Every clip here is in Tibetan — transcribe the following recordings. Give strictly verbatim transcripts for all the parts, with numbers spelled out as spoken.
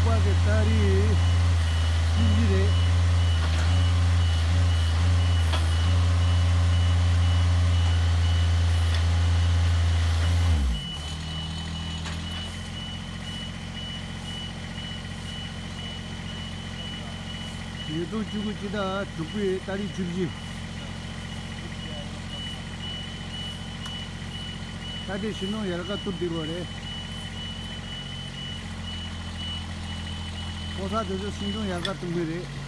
པ་གི་ཏ་རིག་བཅུ་བཞི་རེད། ཉིས་སྟོང་བཅུ་དགུ་སྤྱི་ཟླ་དྲུག་པའི་ཏ་རིག་བཅུ་བཞི། ད་ལྟའི་ཤིང་སྡོང་ཡལ་ག་གཏུབ་བསྡད་ཡོད་རེད། ཕོ་གསར་དེ་ཚོ་ཤིང་སྡོང་ཡལ་ག་གཏུབ་མཁན་རེད།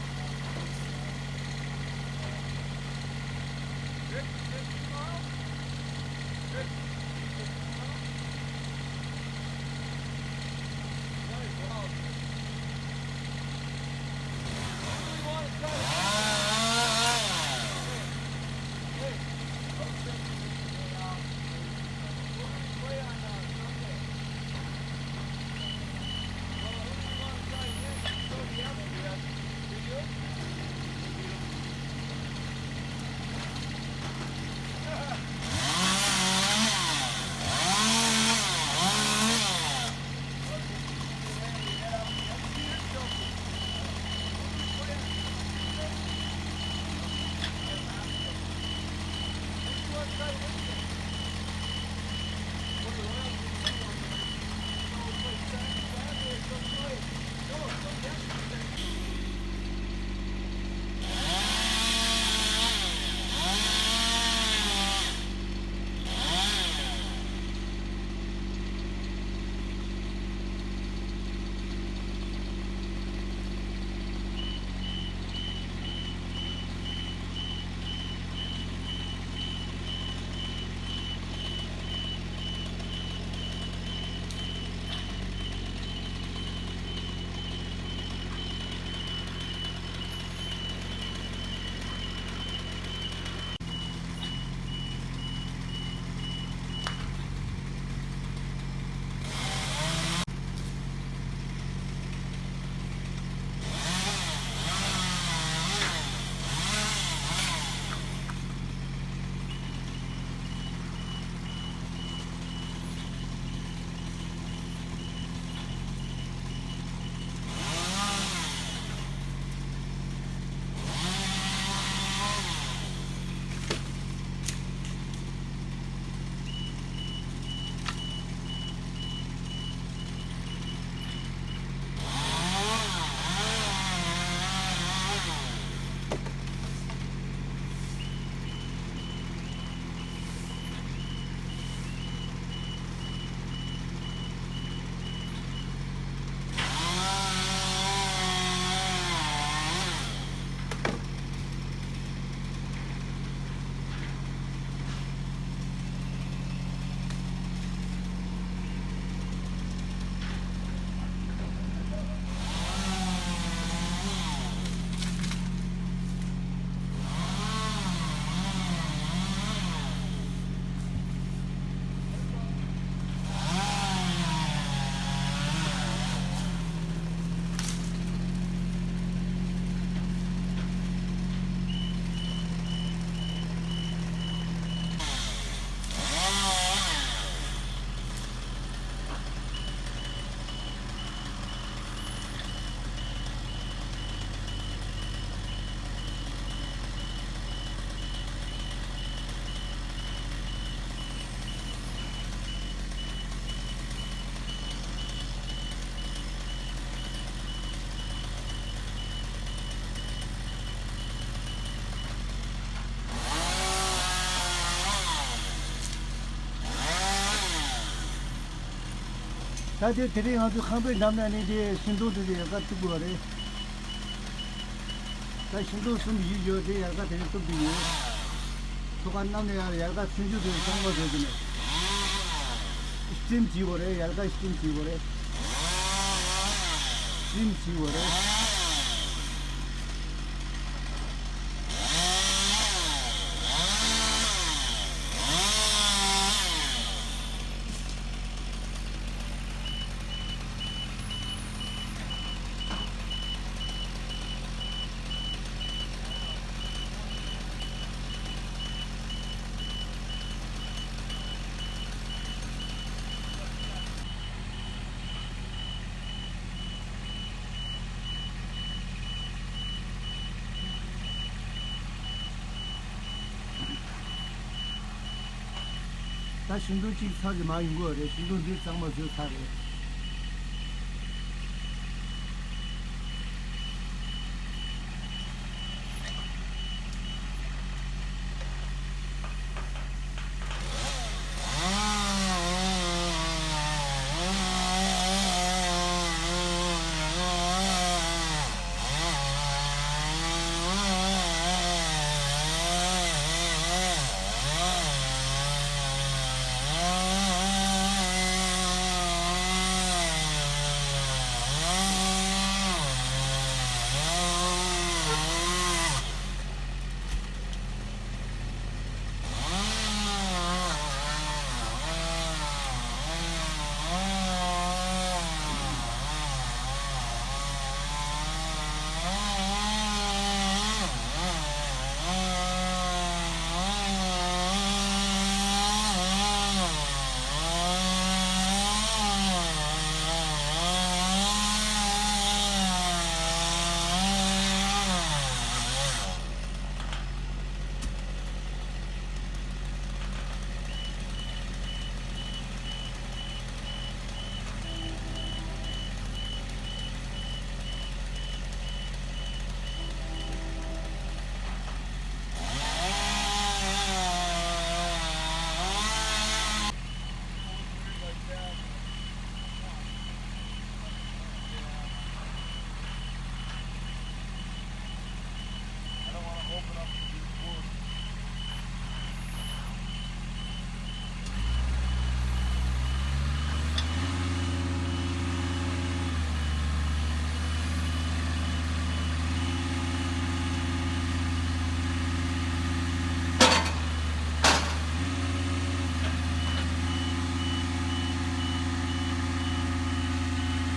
ད་དེ་དེ་རིང་ང་ཚོའི་ཁང་པའི་འགྲམ་ན་ནི་དེ་ཤིང་སྡོང་དེ་ཚོ་ཡལ་ག་གཏུབ་དགོས་པ་རེད། ད་ཤིང་སྡོང་གསུམ་བཞི་ཡོད་དེ་ཡལ་ག་དེ་རིང་གཏུབ་དུས་ཡོད། ཐོག་ཁ་གནམ་ནས་ཡར་ཡལ་ག་ཚུན་ཆད་དེ་གཙང་མ་བཟོས་ཀྱི་ནས། སི་ཊིམ་བྱེད་དགོས་རེད། ཡལ་ག་སི་ཊིམ་བྱེད་དགོས་རེད། སི་ཊིམ་བྱེད་དགོས་རེད། ད་ཤིང་སྡོང་གཅིག་ཚར་གྱི་མ་ཡོང་གི་རེད། ཤིང་སྡོང་འདི་གཙང་མ་བཟོས་ཚར་རེད།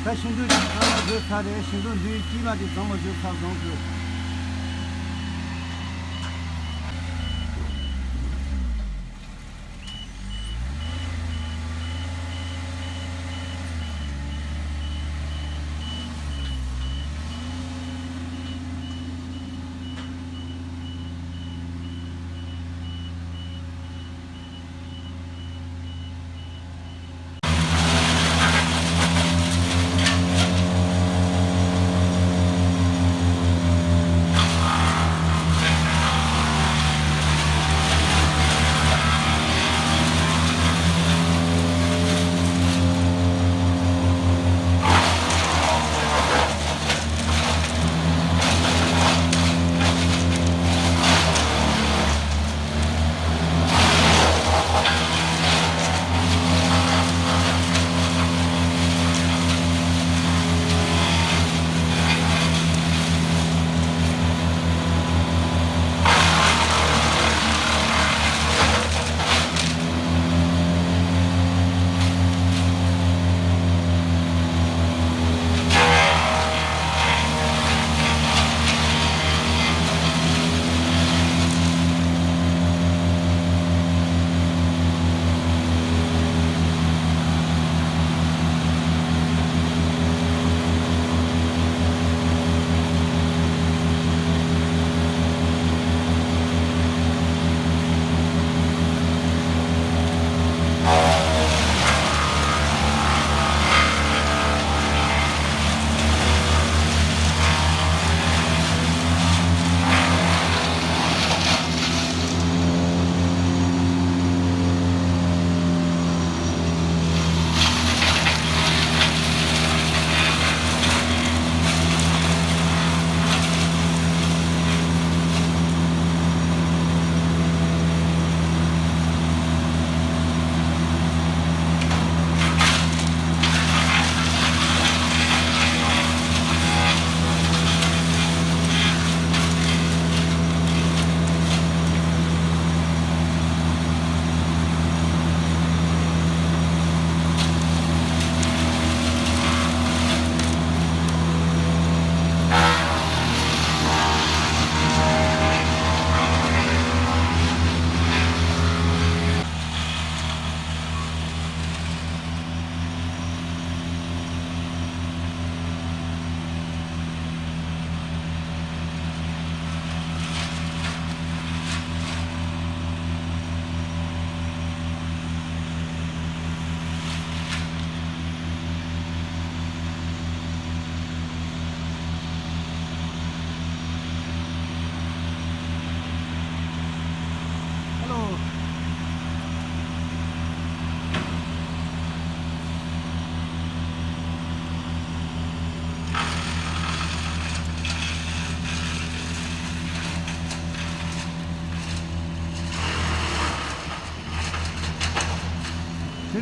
ད་ཤིང་སྡོང་གཅིག་གཙང་མ་བཟོས་ཚར་རེད། ཤིང་སྡོང་འདིའི་དཀྱིལ་མ་དེ་གཙང་མ་བཟོས་ཚར་སོང་ཟེར།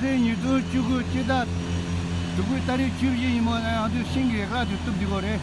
ཚེས་ཉིས་སྟོང་བཅུ་དགུ་སྤྱི་ཟླ་དྲུག་པའི་ཏ་རིག་བཅུ་བཞི་ཉིན་མོ་ན་ཡང་དུ་ཤིང་གི་ཡལ་ག་དེ་གཏུབ་བསྡད་ཡོད་རེད།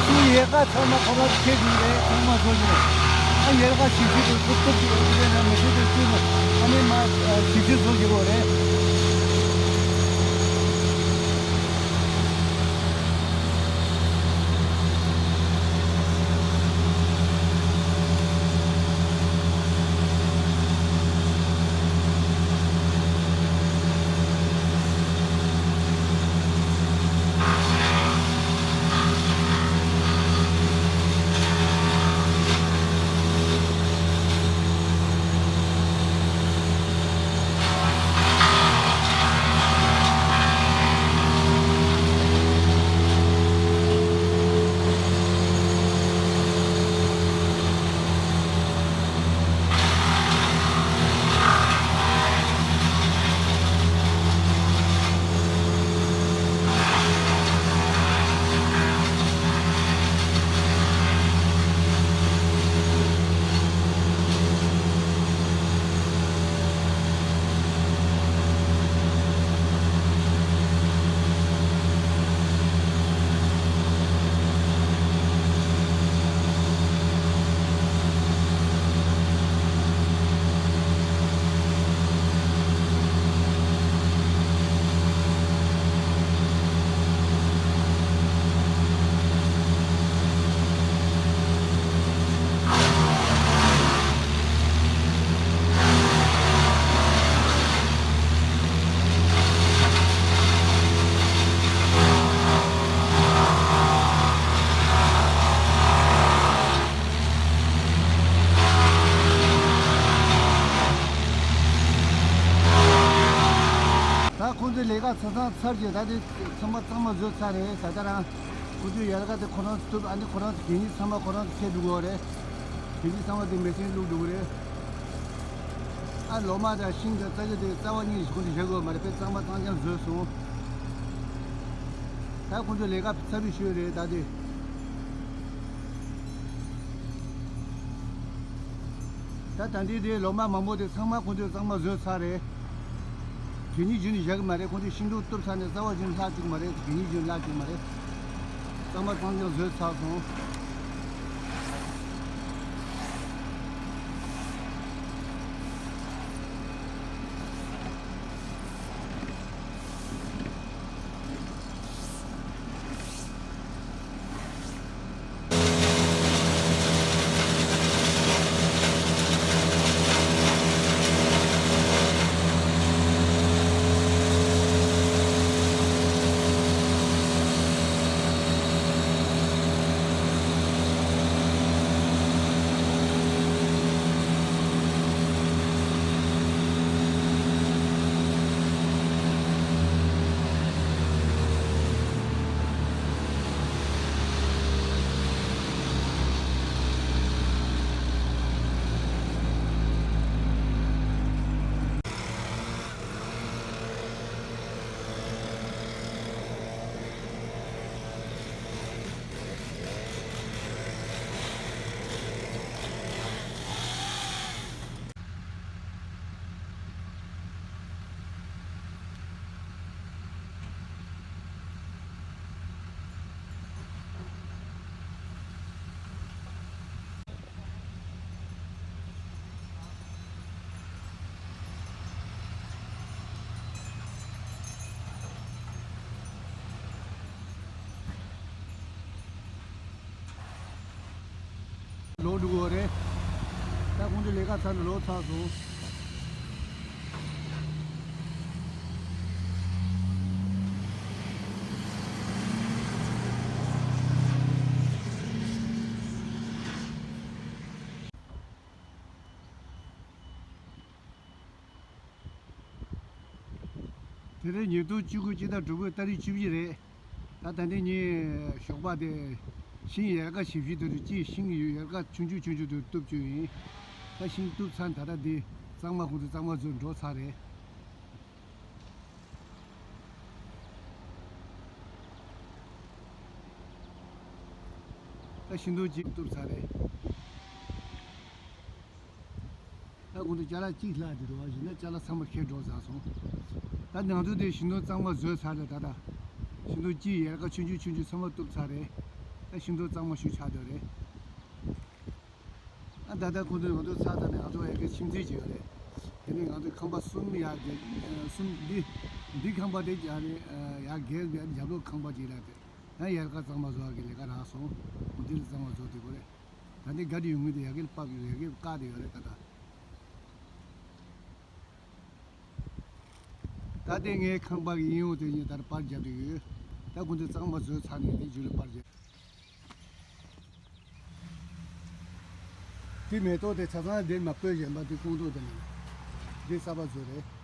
ཚུར་ཡལ་ག་ཚང་མ་ཁོ་རང་ཁྱེར་གྱི་རེད། ཚང་མ་བཟོ་གི་རེད། ཨ་ཡལ་ག་ཞིབ་ཞིབ་ཏུ་ཏུབ་ཏུབ་ཀྱི་ཡོད་ཀྱི་རེད་ན་མི་ཤེས་དུས་ཚོད་ནང་ཨ་ནི་མ་ཞིབ་ཞིབ་བཟོ་གི་རོགས་རེད། ད་ཁོང་ཚོའི་ལས་ཀ་ཆ་ཚང་ཚར་རྗེས་ད་དེ་ཚང་མ་གཙང་མ་བཟོས་ཚར་རེད། ད་ལྟ་རང་ཁོང་ཚོའི་ཡལ་ག་དེ་ཁོ་རང་ཚོ་གཏུབ། ཨ་ནི་ཁོ་རང་ཚོ་གད་སྙིགས་ཚང་མ་ཁོ་རང་ཚོ་ཁྱེར་འགྲོ་གི་ཡོད་རེད། གད་སྙིགས་ཚང་མ་དེ་མེ་ཤིན་བླུགས་འགྲོ་གི་རེད། ཨ་ལོ་མ་དང་ཤིང་དང་རྩྭ་ཆུ་དེ་རྩ་བ་ཉིད་ནས་ཁོང་ཚོས་བཞག་གི་ཡོད་མ་རེད། དཔེ་གཙང་མ་གཙང་རྐྱང་བཟོས་སོང་། ད་ཁོང་ཚོའི་ལས་ཀ་ཚར་བའི་ཤུལ་རེད་ད་དེ། ད་ད་ལྟའི་དེ་ལོ་མ་མང་པོ་དེ་ཚང་མ་ཁོང་ཚོས་གཙང་མ་བཟོས་ཚར་རེད། གད་སྙིགས་གཞི་ནས་བཞག་གི་མ་རེད། ཁོང་ཚོས་ཤིང་སྡོང་གཏུབ་ཚར་ནས་རྩ་བ་གཞི་ནས་བརླག་བཅུག་གི་མ་རེད། གད་སྙིགས་གཞི་ནས་བརླག་བཅུག་གི་མ་རེད། གཙང་མ་གཙང་རྐྱང་བཟོས་ཚར་སོང་། ལོག་འགྲོ་གི་ཡོད་རེད། ད་ཁོང་ཚོ་ལས་ཀ་ཚར་ནས་ལོག་ཚར་སོང་། དེ་རིང་ཉིས་སྟོང་བཅུ་དགུ་སྤྱི་ཟླ་དྲུག་པའི་ཏ་རིག་བཅུ་བཞི་རེད། ད་ད་ལྟ་ངའི་ཞོགས་པ་དེ་ཤིང་ཡལ་ག་ཞིབ་ཞིབ་དེ་རུ་ཅིག་ཤིང་ཡོད་ཡལ་ག་ཆུང་ཆུང་ཆུང་ཆུང་དེ་གཏུབ་བཅུག་ཡིན། ད་ཤིང་གཏུབ་ཚར་ད་ལྟ་འདི་གཙང་མ་ཁོང་ཚོ་གཙང་མ་བཟོས་འགྲོ་ཚར་རེད། ད་ཤིང་སྡོང་གཅིག་གཏུབ་ཚར་རེད། ད་ཁོང་ཚོ་ཅ་ལག་གཅིག་ལྷག་དེ་འགྲོ་བ་བཞིན་ན་ཅ་ལག་ཚང་མ་ཁྱེར་འགྲོ་ཚར་སོང་། ད་ང་ཚོ་དེ་ཤིང་སྡོང་གཙང་མ་བཟོས་ཚར་རེད། ད་ད་ཤིང་སྡོང་གཅིག་ཡལ་ག་ཆུང་ཆུང་ཆུང་ཆུང་ཚང་མ་གཏུབ་ཚར་རེད། ད་ཤིང་སྡོང་གཙང་མ་ཞིག་ཆགས་བསྡད་རེད། ཨ་ད་ལྟ་ཁོང་ཚོས་ང་ཚོ་ཚར་ཚར་ནས་ང་ཚོ་ཡ་གི་ཁྱིམ་མཚེས་ཅིག་ཡོད་རེད། དེ་ནས་ང་ཚོའི་ཁང་པ་གསུམ་ཡར་བརྒལ། གསུམ་འདི་འདི་ཁང་པ་དེ་ཡར་རེད། ཡར་བརྒལ་བའི་རྒྱབ་ལོགས་ཁང་པ་ཅིག་རེད་དེ། ཡང་ཡལ་ག་གཙང་མ་བཟོ་བ་གི་ལས་ཀ་རག་སོང་། འདི་ལ་གཙང་མ་བཟོ་དེ་གོ་རེད། ད་འདི་ག་དེ་ཡོང་གི་འདུག་ཡ་གི་ལ་པགས་ཡོད། ཡ་གི་བཀག་དེ་ཡོད་རེད་ད་ད། ད་ལྟའི་ངའི་ཁང་པ་གི་གཡས་གཡོན་དེ་གཉིས་ལྟར་པར་བརྒྱབ་བསྡད་ཡོད། ད་ཁོང་ཚོས་གཙང་མ་བཟོས་ཚར་ནས་དེ་རྗེས་ལ་པར་བརྒྱབ། དེ་མེ་ཏོག་དེ་ཆ་ཚང་འདིར་མ་སྤོས་གཞན་པ་དེ་ཀོང་ཏོག་དེ་ནང་འདི་གསར་པ་བཟོས་རེད།